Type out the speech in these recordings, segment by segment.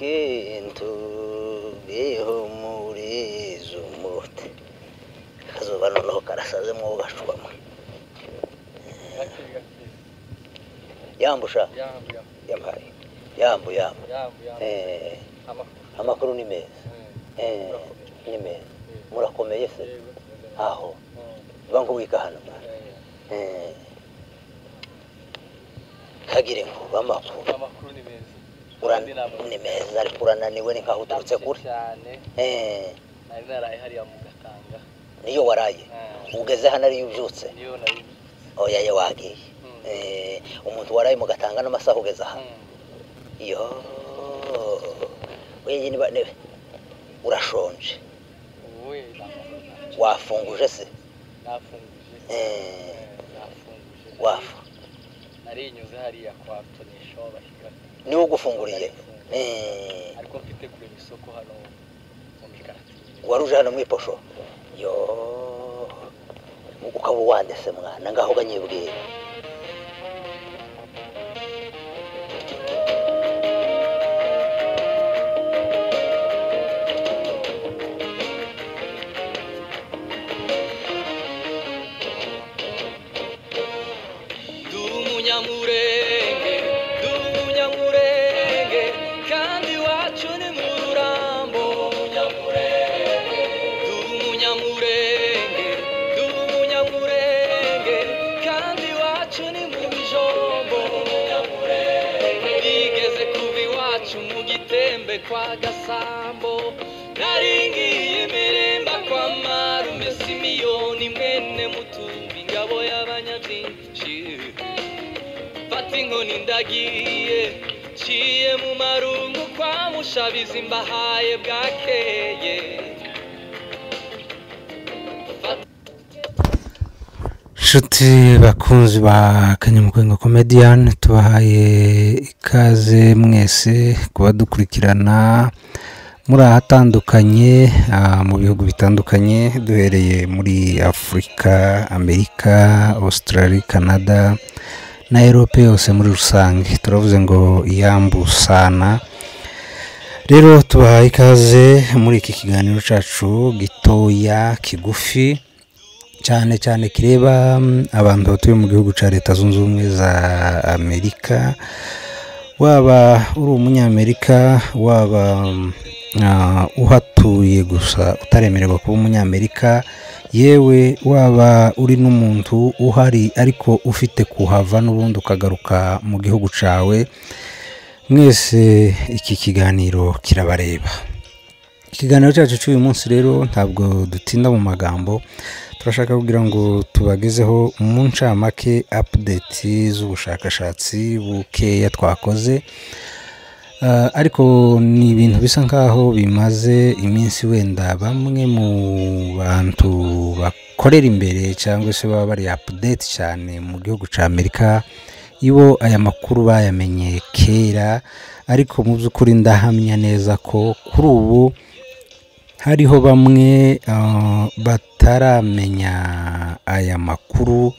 Kintu bihumuriza umute. Akazuba noneho karasaze mwo gashwamo. Yambusha. Yampaye. Yambu yambu. Amakuru ni meza. Ni meza. Murakomeye se? Aho. Bangu wika hano. Kagire ngo amakuru. Amakuru ni meza. Ni meza ariko urananiwe ni nkaho uturutse kure. Cyane. Nari naraye hariya mu Gatanga. Niyo waraye. Ugeze hano ari ubyutse. Niyo nari. Oya ye wagiye. Umuntu waraye mu Gatanga n'amasaha ugeze aha. Yo. Wewe niba urashonje. Wafunguje se? Nafunguje. Nafunguje. Wafu. Narinyuze hariya kwa Tonisho bahiga. Niwo gufunguriye. Ariko mfite kurema isoko hano mu mikarati. Waruje hano mwiposho. Yo. Ukaba wandese mwana ngaho ganyibwira. Ndi kandi wacu ni mu Rurambo. Ndi umunyamurenge kandi wacu ni mu Bijombo. Nigeze kuba iwacu mu Gitembe kwa Gasambo, naringiye imirimba kwa Marume Simiyoni mwene Mutumbi, ingabo y'abanyabyinshi. Fata inkoni ndagiye, nciye mu marungu kwa Mushabizi mbahaye bwakeye. Nshuti bakunzi ba Kanyamukwengo Comedian, tubahaye ikaze mwese kubadukurikirana muri ahatandukanye, mu bihugu bitandukanye, duhereye muri Afurika, Amerika, Australia, Canada na Europe yose muri rusange. Turavuze ngo yambusana. Rero tubahaye ikaze muri iki kiganiro cyacu gitoya kigufi cyane cyane kireba abantu batuye mu gihugu cya Leta Zunze Ubumwe za Amerika. Waba uri umunyamerika, waba uhatuye gusa utaremererwa kuba umunyamerika, yewe waba uri n'umuntu uhari ariko ufite kuhava n'ubundi ukagaruka mu gihugu cyawe, mwese iki kiganiro kirabareba. Ikiganiro cyacu cy'uyu munsi rero ntabwo dutinda mu magambo, turashaka kugira ngo tubagezeho mu ncamake update z'ubushakashatsi bukeya twakoze. Ariko ni ibintu bisa nkaho bimaze iminsi wenda bamwe mu bantu bakorera imbere cyangwa se baba bari update cyane mu gihugu cya Amerika, ibo aya makuru bayamenye kera, ariko mu by'ukuri ndahamya neza ko kuri ubu hariho bamwe bataramenya aya makuru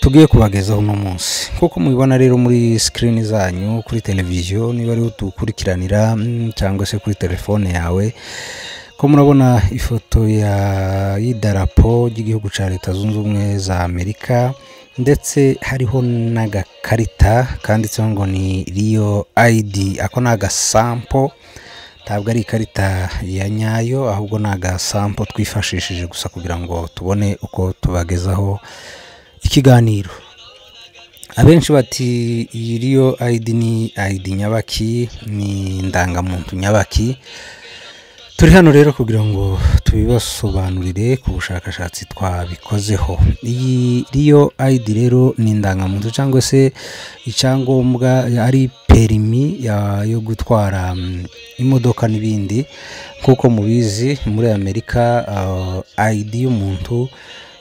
tugiye kubagezaho uno munsi. Nkuko mubibona rero muri screen zanyu kuri televiziyo, niba ari utukurikiranira cyangwa se kuri telefone yawe, ko murabona ifoto ya y'idarapo ry'igihugu cya Leta Zunze Ubumwe za Amerika, ndetse hariho n'agakarita kanditseho ngo ni Real ID. Ako ni agasampo, ntabwo ari ikarita ya nyayo, ahubwo ni agasampo twifashishije gusa kugira ngo tubone uko tubagezaho ikiganiro. Abenshi bati iyi Real ID ni ID nyabaki, ni indangamuntu nyabaki. Turi hano rero kugira ngo tubibasobanurire ku bushakashatsi twabikozeho. Iyi Real ID rero ni indangamuntu cyangwa se icyangombwa ari perimi yo gutwara imodoka n'ibindi. Nkuko mubizi muri Amerika, ID y'umuntu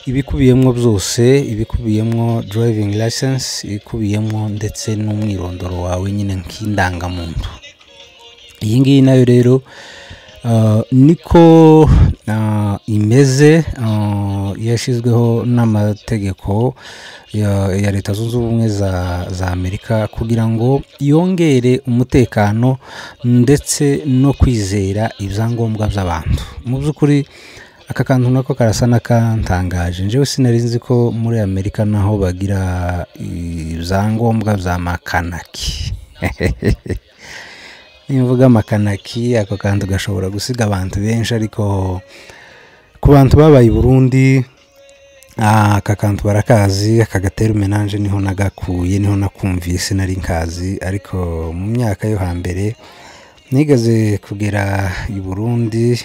ibikubiyemo byose, ibikubiyemo driving license, ibikubiyemo ndetse n'umwirondoro wawe nyine nk'indangamuntu. Iyi ngiyi nayo rero niko imeze, yashyizweho n'amategeko ya Leta Zunze Ubumwe za Amerika kugira ngo yongere umutekano ndetse no kwizera ibyangombwa by'abantu. Mu by'ukuri aka kantu nako karasa n'akantangaje. Njyewe sinari nzi ko muri Amerika naho bagira ibyangombwa bya makanaki. Nimvuga makanaki ako kantu gashobora gusiga abantu benshi, ariko ku bantu babaye i Burundi aka kantu barakazi. Aka gatera umenanje niho nagakuye, niho nakumvise, nari nkazi. Ariko mu myaka yo hambere nigeze kugera i Burundi,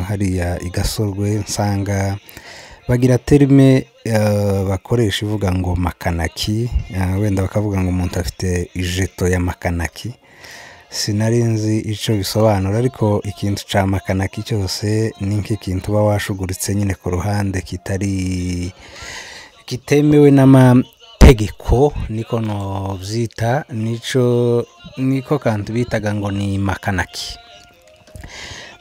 hariya i Gasorwe, nsanga bagira terme bakoresha ivuga ngo makanaki, wenda bakavuga ngo umuntu afite ijeto ya makanaki. Sinari nzi ico bisobanura, ariko ikintu ca makanaki cyose ni nk'ikintu uba washuguritse nyine ku ruhande kitari kitemewe n'amategeko, niko novyita, nico niko kantu bitaga ngo ni makanaki.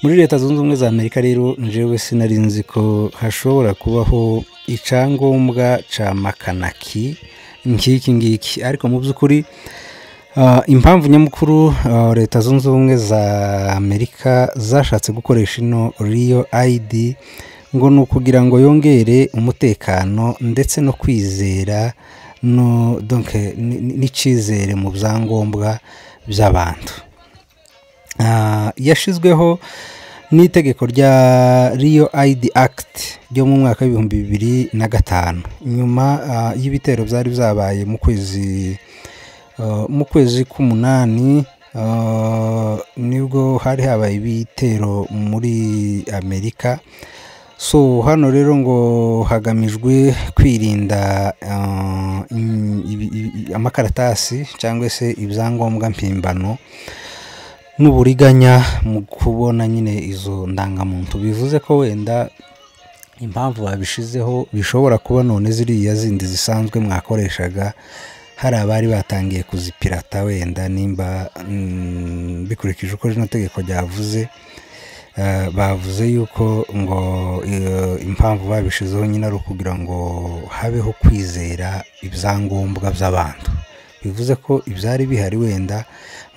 Muri Leta Zunze Ubumwe za Amerika rero njyewe sinari nzi ko hashobora kubaho icyangombwa ca makanaki nk'iki ngiki, ariko mu by'ukuri impamvu nyamukuru Leta Zunze Ubumwe za Amerika zashatse gukoresha ino Real ID ngo ni ukugira ngo yongere umutekano ndetse no kwizera no donc n'icizere mu byangombwa by'abantu. Yashizweho n'itegeko rya Real ID Act ryo mu mwaka w'2005, nyuma y'ibitero byari byabaye mu kwezi k'umunani, nibwo hari habaye ibitero muri Amerika. So hano rero ngo hagamijwe kwirinda amakaratasi cyangwa se ibyangombwa mpimbano n'uburiganya mu kubona nyine izo ndangamuntu. Bivuze ko wenda impamvu babishizeho bishobora kuba none ziriya zindi zisanzwe mwakoreshaga hari abari batangiye kuzipirata, wenda nimba bikurikije uko rino tegeko ryavuze. Bavuze yuko ngo impamvu babishizeho nyine ari ukugira ngo habeho kwizera ibyangombwa by'abantu. Bivuze ko ibyari bihari wenda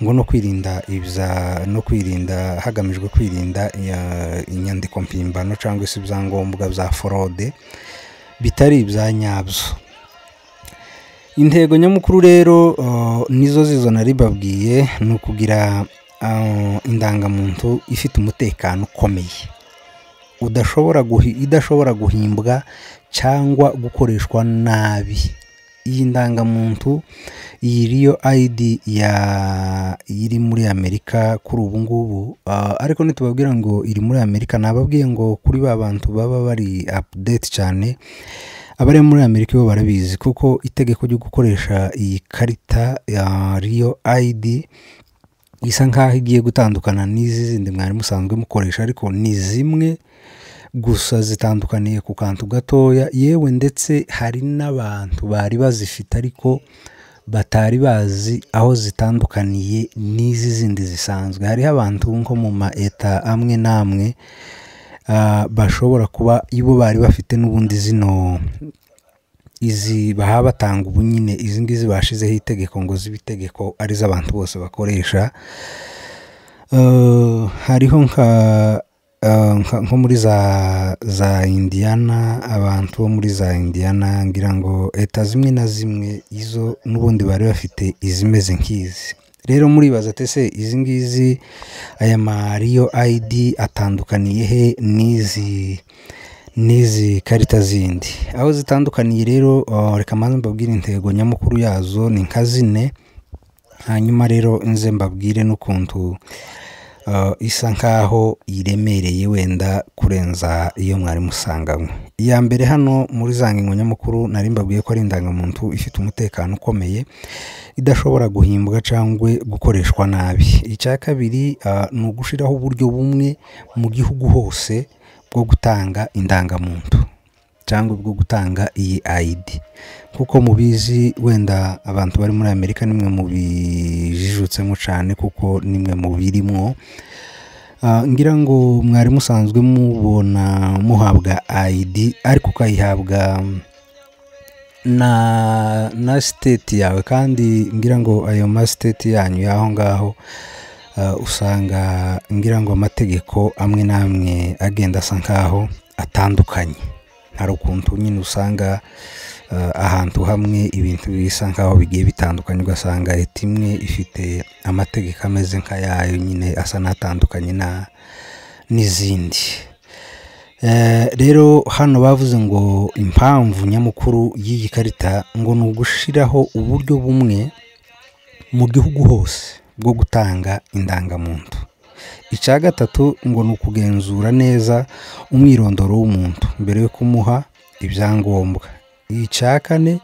ngo no kwirinda ibya no kwirinda hagamijwe kwirinda inyandiko mpimbano cyangwa se ibyangombwa bya forode bitari ibya nyabyo. Intego nyamukuru rero nizo zizo nari babwiye, ni ukugira indangamuntu ifite umutekano ukomeye, idashobora guhimbwa cyangwa gukoreshwa nabi. Iyi ndangamuntu, iyi Real ID ya iri muri Amerika kuri ubu ngubu, ariko nitubabwira ngo iri muri Amerika nababwiye ngo kuri ba bantu baba bari update cyane, abari muri Amerika bo barabizi, kuko itegeko ryo gukoresha iyi karita ya Real ID isa nkaho igiye gutandukana n'izi zindi mwari musanzwe mukoresha, ariko ni zimwe gusa zitandukaniye ku kantu gatoya. Yewe ndetse hari n'abantu bari bazifite ariko batari bazi aho zitandukaniye n'izi zindi zisanzwe. Hariho abantu nko mu ma eta amwe n'amwe bashobora kuba ibo bari bafite n'ubundi zino izi baha batanga ubu nyine, izi ngizi bashizeho itegeko ngo zibe itegeko ari z'abantu bose bakoresha. Hariho nko muri za Indiana, abantu bo muri za Indiana ngira ngo eta zimwe na zimwe izo n'ubundi bari bafite izimeze nk'izi. Rero muribaza ati ese izi ngizi aya ma Real ID atandukaniye he n'izi karita zindi? Aho zitandukaniye rero, reka mbanze mbabwire intego nyamukuru yazo ni nka zine, hanyuma rero nze mbabwire n'ukuntu isa nkaho iremereye wenda kurenza iyo mwari musanganywe. Iya mbere hano muri za ngingo nyamukuru nari mbabwiye ko ari indangamuntu ifite umutekano ukomeye, idashobora guhimbwa cyangwa gukoreshwa nabi. Icya kabiri ni ugushiraho uburyo bumwe mu gihugu hose bwo gutanga indangamuntu cyangwa bwo gutanga iyi ID. Kuko mubizi wenda abantu bari muri Amerika nimwe mu bijijutsemo cyane, kuko nimwe mu birimwo. Ngira ngo mwari musanzwe mubona muhabwa ID, ariko ukayihabwa na state yawe, kandi ngira ngo ayo ma state yanyu y'aho ngaho usanga ngira ngo amategeko amwe n'amwe agenda asa nkaho atandukanye. Hari ukuntu nyine usanga ahantu hamwe ibintu bisa nkaho bigiye bitandukanye, ugasanga leta imwe ifite amategeko ameze nk'ayayo nyine asa n'atandukanye n'izindi. Rero hano bavuze ngo impamvu nyamukuru y'iyi karita ngo ni ugushiraho uburyo bumwe mu gihugu hose bwo gutanga indangamuntu. Icya gatatu ngo ni ukugenzura neza umwirondoro w'umuntu mbere yo kumuha ibyangombwa. Icya kane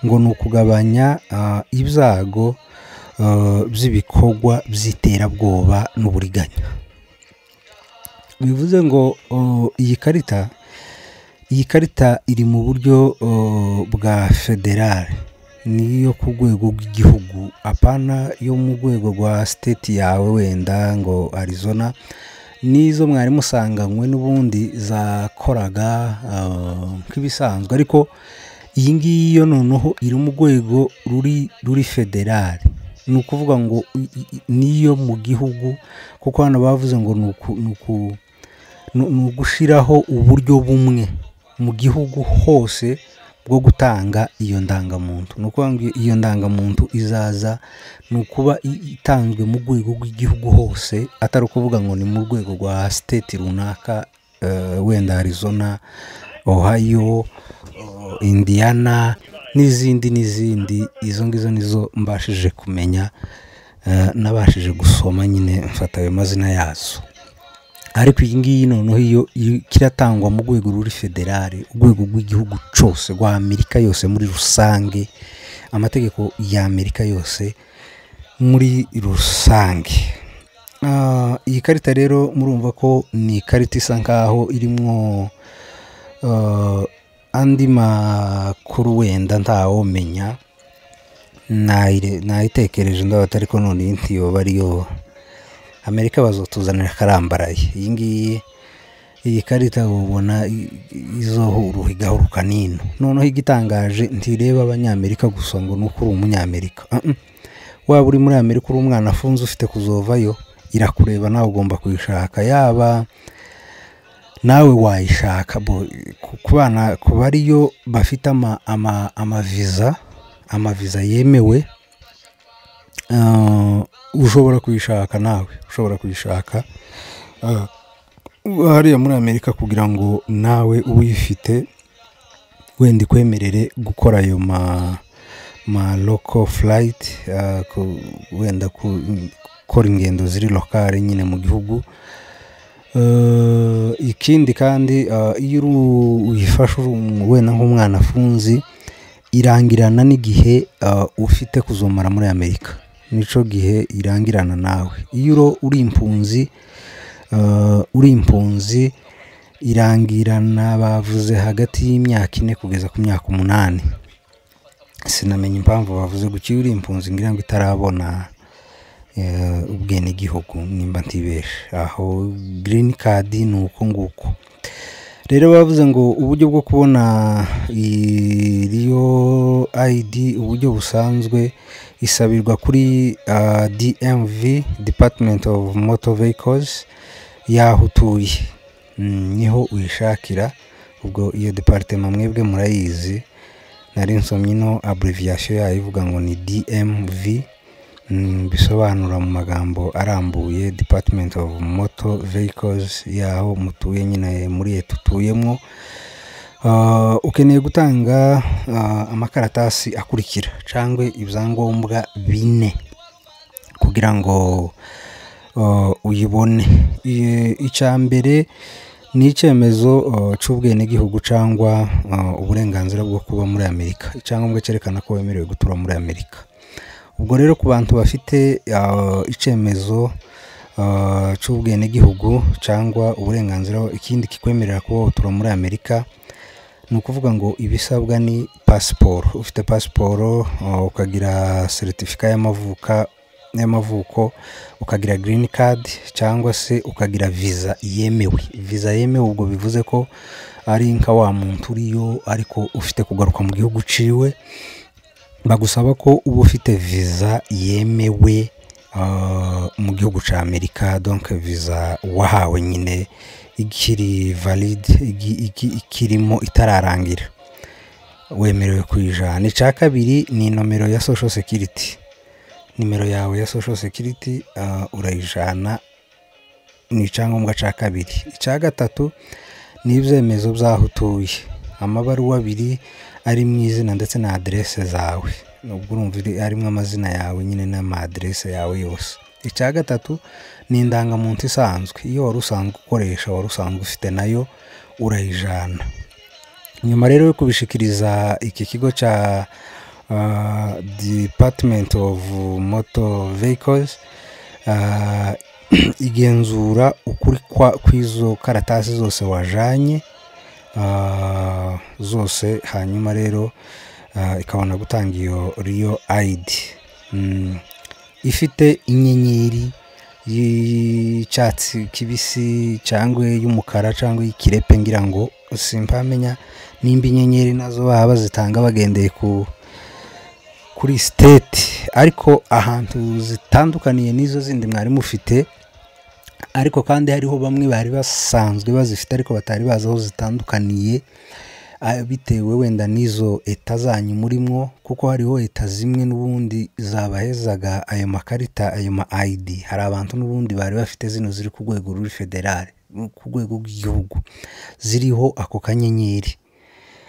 ngo ni ukugabanya ibyago by'ibikorwa by'iterabwoba n'uburiganya. Bivuze ngo iyi karita iri mu buryo bwa federale, niyo ku rwego rw'igihugu, apana yo mu rwego rwa state yawe, wenda ngo Arizona n'izo mwari musanganywe n'ubundi zakoraga nk'ibisanzwe, ariko iyi ngiyi yo noneho iri mu rwego ruri federale. Ni ukuvuga ngo niyo mu gihugu, kuko hano bavuze ngo ni ugushiraho uburyo bumwe mu gihugu hose bwo gutanga iyo ndangamuntu. Ni ukuvuga ngo iyo ndangamuntu izaza ni ukuba itanzwe mu rwego rw'igihugu hose, atari ukuvuga ngo ni mu rwego rwa state runaka, wenda Arizona, Ohio, Indiana n'izindi n'izindi. Izo ngizo nizo mbashije kumenya, nabashije gusoma nyine mfata ayo mazina yazo. Ariko iyi ngiyi noneho iyo kiratangwa mu rwego ruri federale, urwego rw'igihugu cyose rwa Amerika yose muri rusange, amategeko ya Amerika yose muri rusange. Iyi karita rero murumva ko ni ikarita isa nkaho irimwo andi makuru wenda ntawomenya. Nayitekereje ndabata, ariko none iyi ntiyoba ariyo Amerika bazotuzanira akarambaraye. Iyi ngiyi, iyi karita ubona izohuruha igahuruka nino. Noneho igitangaje, ntireba Abanyamerika gusa ngo nuko uri Umunyamerika. Waba uri muri Amerika uri umwana afunze ufite kuzovayo, irakureba nawe, ugomba kuyishaka. Yaba nawe wayishaka ku bana, ku bariyo bafite amaviza yemewe, ushobora kuyishaka nawe, ushobora kuyishaka hariya muri Amerika kugira ngo nawe uyifite wenda ikwemerere gukora ayo ma local flight, wenda gukora ingendo ziri locale nyine mu gihugu. Ikindi kandi, iyo uyifashe uri wenda nk'umwana afunze, irangirana n'igihe ufite kuzomara muri Amerika, nico gihe irangirana nawe. Iyo uri impunzi, irangirana bavuze hagati y'imyaka 4 kugeza ku myaka 8. Sinamenya impamvu bavuze gutyo. Iyo uri impunzi, ngira ngo itarabona ubwenegihugu, nimba ntibeshe, aho green card ni uko nguko. Rero bavuze ngo uburyo bwo kubona iriyo ID, uburyo busanzwe, isabirwa kuri DMV, Department of Motor Vehicles, y'aho utuye. Niho uyishakira. Ubwo iyo department mwebwe murayizi, nari nsomye ino abbreviation yayo ivuga ngo ni DMV, bisobanura mu magambo arambuye Department of Motor Vehicles y'aho mutuye nyine muri leta utuyemo. Ukeneye gutanga amakaratasi akurikira cyangwa ibyangombwa bine kugira ngo uyibone. Icya mbere ni icyemezo cy'ubwenegihugu cyangwa uburenganzira bwo kuba muri Amerika, icyangombwa cyerekana ko wemerewe gutura muri Amerika. Ubwo rero ku bantu bafite icyemezo cy'ubwenegihugu cyangwa uburenganzira, ikindi kikwemerera kuba watura muri Amerika, ni ukuvuga ngo ibisabwa ni pasiporo. Ufite pasiporo, ukagira seritifika y'amavuka y'amavuko, ukagira green card cyangwa se ukagira visa yemewe. Visa yemewe ubwo bivuze ko ari nka wa muntu uriyo ariko ufite kugaruka mu gihugu ciwe, bagusaba ko uba ufite visa yemewe mu gihugu ca Amerika, donc visa wahawe nyine ikiri valide, ikirimo itararangira, wemerewe kuyijana. Icya kabiri ni nomero ya social security, nimero yawe ya social security urayijana, ni icyangombwa cya kabiri. Icya gatatu ni ibyemezo by'aho utuye, amabaruwa abiri ari mu izina ndetse na aderese zawe, ubwo urumva arimo amazina yawe nyine n'ama aderese yawe yose. Icya gatatu ni indangamuntu isanzwe, iyo wari usanzwe ukoresha, wari usanzwe ufite nayo urayijana. Nyuma rero yo kubishikiriza iki kigo cya Department of Motor Vehicles, igenzura ukuri kw'izo karatasi zose wajanye zose, hanyuma rero ikabona gutanga iyo Real ID ifite inyenyeri y'icyatsi kibisi cyangwa y'umukara cyangwa y'ikirepe, ngira ngo simpamenya nimba inyenyeri nazo baba bazitanga bagendeye kuri state, ariko ahantu zitandukaniye n'izo zindi mwari mufite, ariko kandi hariho bamwe bari basanzwe bazifite ariko batari bazi aho zitandukaniye bitewe wenda n'izo eta zanyu murimwo, kuko hariho eta zimwe n'ubundi zabahezaga ayo makarita, ayo ma ID. Hari abantu n'ubundi bari bafite zino ziri ku rwego ruri federale, ku rwego rw'igihugu, ziriho ako kanyenyeri,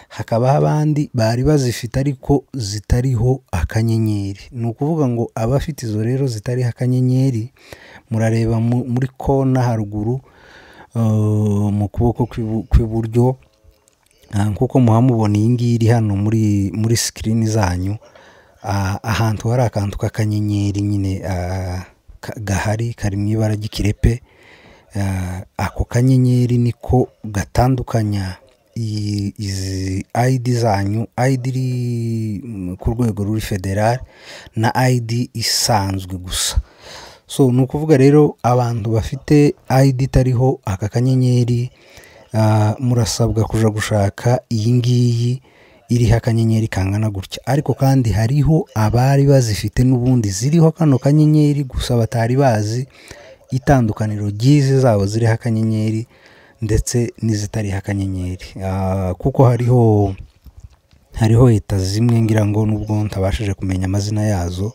hakabaho abandi bari bazifite ariko zitariho akanyenyeri. Ni ukuvuga ngo abafite izo rero zitariho akanyenyeri, murareba muri kona haruguru mu kuboko kw'iburyo, nkuko muhamubona iyi ngiyi iri hano muri screen zanyu, ahantu hari akantu k'akanyenyeri nyine gahari kari mu ibara ry'ikirepe, ako kanyenyeri niko gatandukanya izi ID zanyu, ID iri ku rwego ruri federal na ID isanzwe gusa. So ni ukuvuga rero abantu bafite ID itariho aka kanyenyeri, murasabwa kuja gushaka iyi ngiyi iriho akanyenyeri kangana gutya. Ariko kandi hariho abari bazifite n'ubundi ziriho kano kanyenyeri gusa batari bazi itandukaniro ry'izi zabo ziriho akanyenyeri ndetse n'izitariho akanyenyeri, kuko hariho eta zimwe ngira ngo nubwo ntabashije kumenya amazina yazo,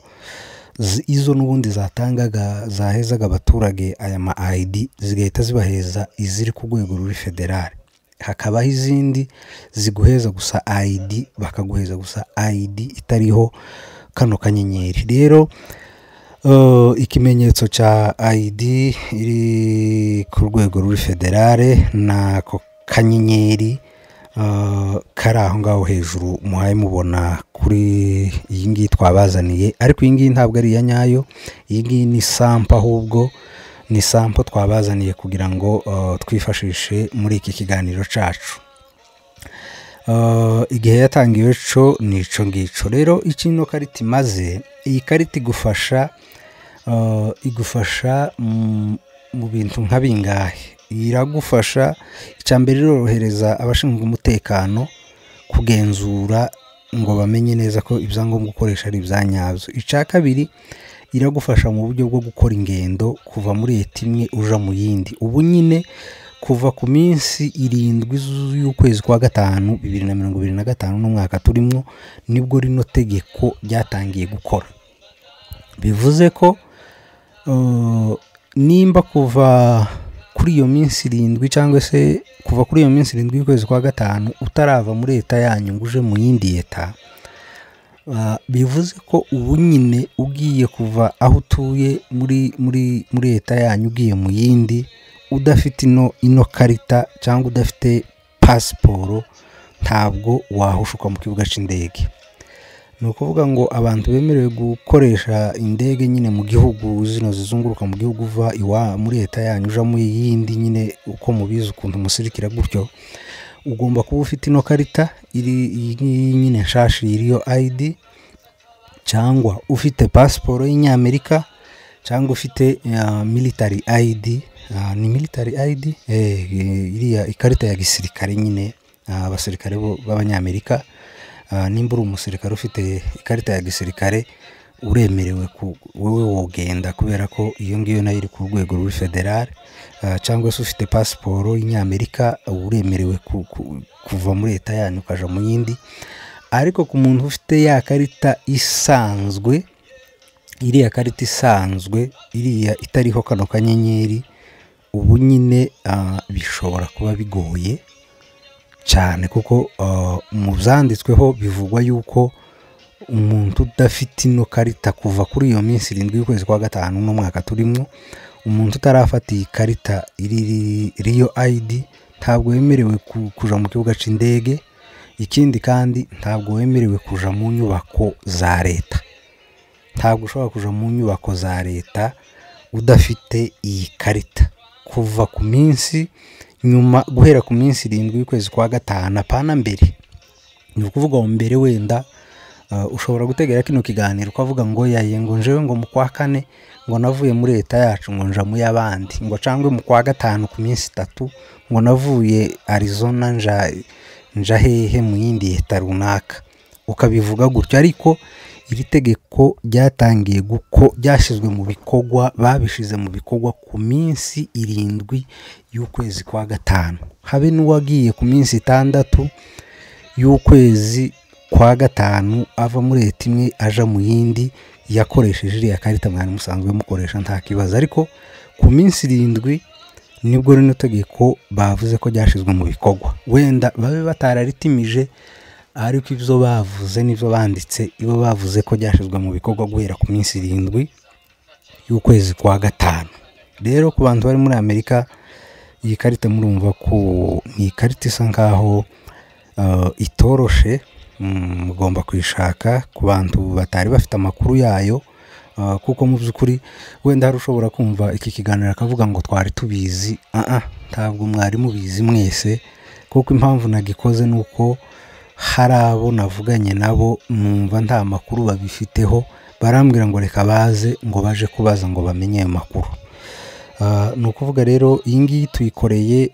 izo n'ubundi zatangaga zahezaga abaturage aya ma ID zigahita zibaheza iziri ku rwego ruri federal, hakabaho izindi ziguheza gusa ID, bakaguheza gusa ID itariho kano kanyenyeri. Rero ikimenyetso cya ID iri ku rwego ruri federale nako kanyenyeri kari aho ngaho hejuru muhaye mubona kuri iyi ngiyi twabazaniye, ariko iyi ngiyi ntabwo ari iya nyayo, iyi ngiyi ni sample, ahubwo ni sample twabazaniye kugira ngo twifashishe muri iki kiganiro cacu. Igihe yatangiwe co nico ngico. Rero ikino karita imaze, iyi karita igufasha mu bintu nka bingahe? Iragufasha, icya mbere irorohereza abashinzwe umutekano kugenzura ngo bamenye neza ko ibyangombwa ukoresha ari ibya nyabyo. Icya kabiri iragufasha mu buryo bwo gukora ingendo kuva muri leta imwe uja mu yindi. Ubu nyine kuva ku minsi 7 y'ukwezi kwa 5 2025 n'umwaka turimo, nibwo rino tegeko ryatangiye gukora. Bivuze ko nimba kuva kuri iyo minsi 7 cyangwa se kuva kuri iyo minsi 7 y'ukwezi kwa 5 utarava muri leta yanyu ngo uje mu yindi leta, bivuze ko ubu nyine ugiye kuva aho utuye muri leta yanyu ugiye mu yindi udafite ino karita cyangwa udafite pasiporo, ntabwo wahushuka mu kibuga cy'indege. Ni ukuvuga ngo abantu bemerewe gukoresha indege nyine mu gihugu, zino zizunguruka mu gihugu uva iwa muri leta yanyu uja mu yindi nyine, uko mubizi ukuntu musirikira gutyo, ugomba kuba ufite ino karita iri nyine nshashi iriyo ID, cyangwa ufite pasiporo y'Inyamerika, cyangwa ufite military ID, ni military ID, iriya ikarita ya gisirikare nyine, abasirikare b'Abanyamerika. Nimba uri umusirikare ufite ikarita ya gisirikare uremerewe wowe wogenda, kubera ko iyo ngiyo nayo iri ku rwego ruri federal. Cyangwa se ufite pasiporo y'Inyamerika uremerewe kuva muri leta yanyu ukaja mu yindi. Ariko ku muntu ufite ya karita isanzwe, iriya karita isanzwe iriya itariho kano kanyenyeri, ubu nyine bishobora kuba bigoye cyane, kuko mu byanditsweho bivugwa yuko umuntu udafite ino karita kuva kuri iyo minsi 7 y'ukwezi kwa 5 n'umwaka turimo, umuntu utarafata iyi karita iri Real ID ntabwo wemerewe kuja mu kibuga c'indege. Ikindi kandi ntabwo wemerewe kuja mu nyubako za leta, ntabwo ushobora kuja mu nyubako za leta udafite iyi karita kuva ku minsi nyuma, guhera ku minsi 7 y'ukwezi kwa 5, apana mbere. Ni ukuvuga ngo mbere wenda ushobora gutegera kino kiganiro ukavuga ngo yaye ngo njewe ngo mu kwa 4 ngo navuye muri leta yacu ngo nja mu y'abandi, ngo cangwe mu kwa 5 ku minsi 3 ngo navuye Arizona nja hehe mu yindi leta runaka, ukabivuga gutyo. Ariko iri tegeko ryatangiye guko ryashyizwe mu bikorwa, babishize mu bikorwa ku minsi 7 y'ukwezi kwa 5. Habe n'uwagiye ku minsi 6 y'ukwezi kwa 5 ava muri leta imwe aja mu yindi, yakoresheje iriya karita mwari musanzwe mukoresha nta kibazo. Ariko ku minsi 7 nibwo rino tegeko bavuze ko ryashyizwe mu bikorwa. Wenda babe batararitimije, ariko ibyo bavuze n'ibyo banditse, ibo bavuze ko ryashyizwe mu bikorwa guhera ku minsi 7 y'ukwezi kwa 5. Rero ku bantu bari muri Amerika, iyi karita murumva ko ni ikarita isa nkaho itoroshe, mugomba kuyishaka ku bantu batari bafite amakuru yayo, kuko mu by'ukuri wenda hari ushobora kumva iki kiganiro akavuga ngo twari tubizi. Ntabwo mwari mubizi mwese, kuko impamvu nagikoze nuko hari abo navuganye nabo numva nta makuru babifiteho, barambwira ngo reka baze ngo baje kubaza ngo bamenye ayo makuru. Ni ukuvuga rero iyi ngiyi tuyikoreye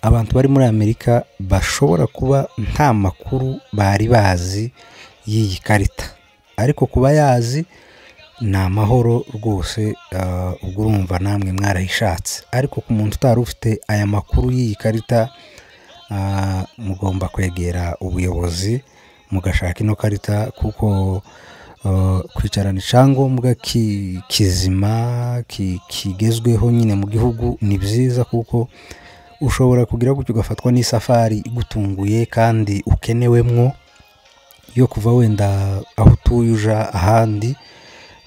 abantu bari muri Amerika bashobora kuba nta makuru bari bazi y'iyi karita, ariko kuba yazi ni amahoro rwose. Ubwo urumva namwe mwarayishatse. Ariko ku muntu utari ufite aya makuru y'iyi karita, mugomba kwegera ubuyobozi mugashaka ino karita, kuko kwicarana icyangombwa kizima kigezweho nyine mu gihugu ni byiza, kuko ushobora kugira gutyo ugafatwa n'isafari igutunguye kandi ukenewemwo, yo kuva wenda aho utuye uja ahandi,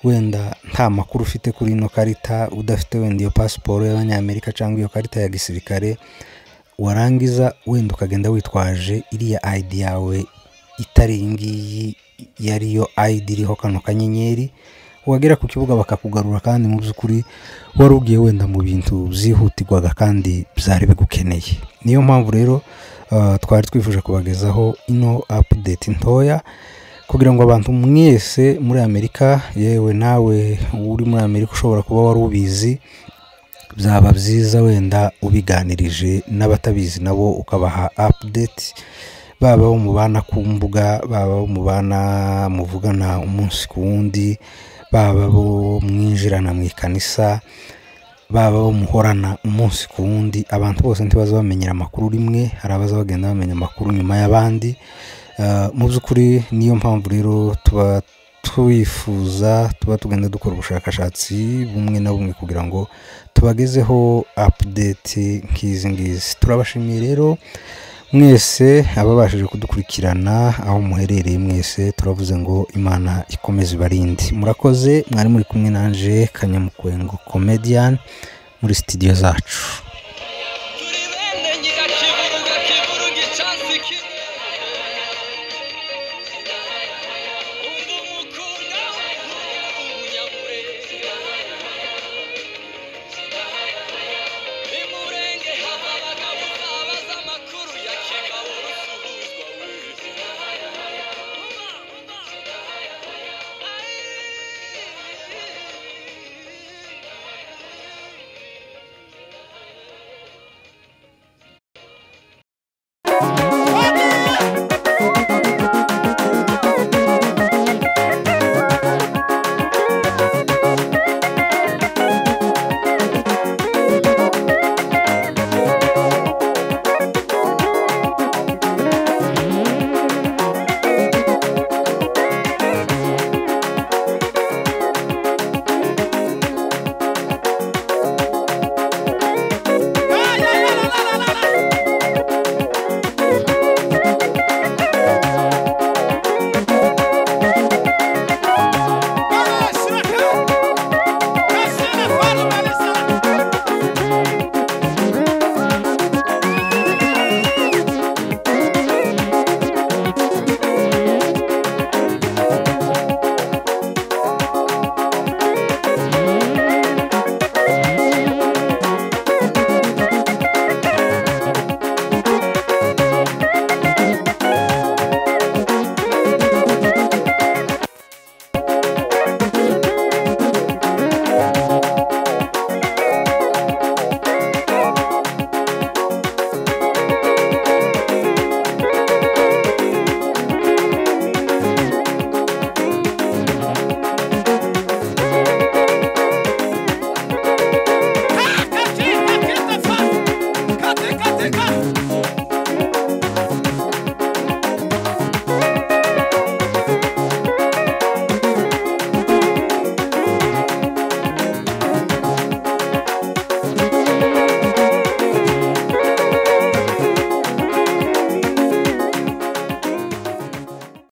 wenda nta makuru ufite kuri ino karita, udafite wenda iyo pasiporo y'Abanyamerika cyangwa iyo karita ya gisirikare, warangiza wenda ukagenda witwaje iriya ID yawe itari iyi ngiyi yariyo ID iriho kano kanyenyeri, wagera ku kibuga bakakugarura, kandi mu by'ukuri wari ugiye wenda mu bintu byihutirwaga kandi byari bigukeneye. Niyo mpamvu rero twari twifuje kubagezaho ino update ntoya, kugira ngo abantu mwese muri Amerika, yewe nawe uri muri Amerika ushobora kuba wari ubizi, byaba byiza wenda ubiganirije n'abatabizi nabo ukabaha update, baba bo mubana ku mbuga, baba bo mubana muvugana umunsi ku wundi, baba bo mwinjirana mu ikanisa, baba bo muhorana umunsi ku wundi. Abantu bose ntibaza bamenyera amakuru rimwe, hari abaza bagenda bamenya amakuru nyuma y'abandi. Mu by'ukuri niyo mpamvu rero tuba twifuza, tuba tugenda dukora ubushakashatsi bumwe na bumwe kugira ngo tubagezeho update nk'izi ngizi. Turabashimiye rero mwese ababashije kudukurikirana aho muherereye mwese, turavuze ngo Imana ikomeze ibarinde. Murakoze, mwari muri kumwe nanje Kanyamukwengo Comedian muri studio zacu.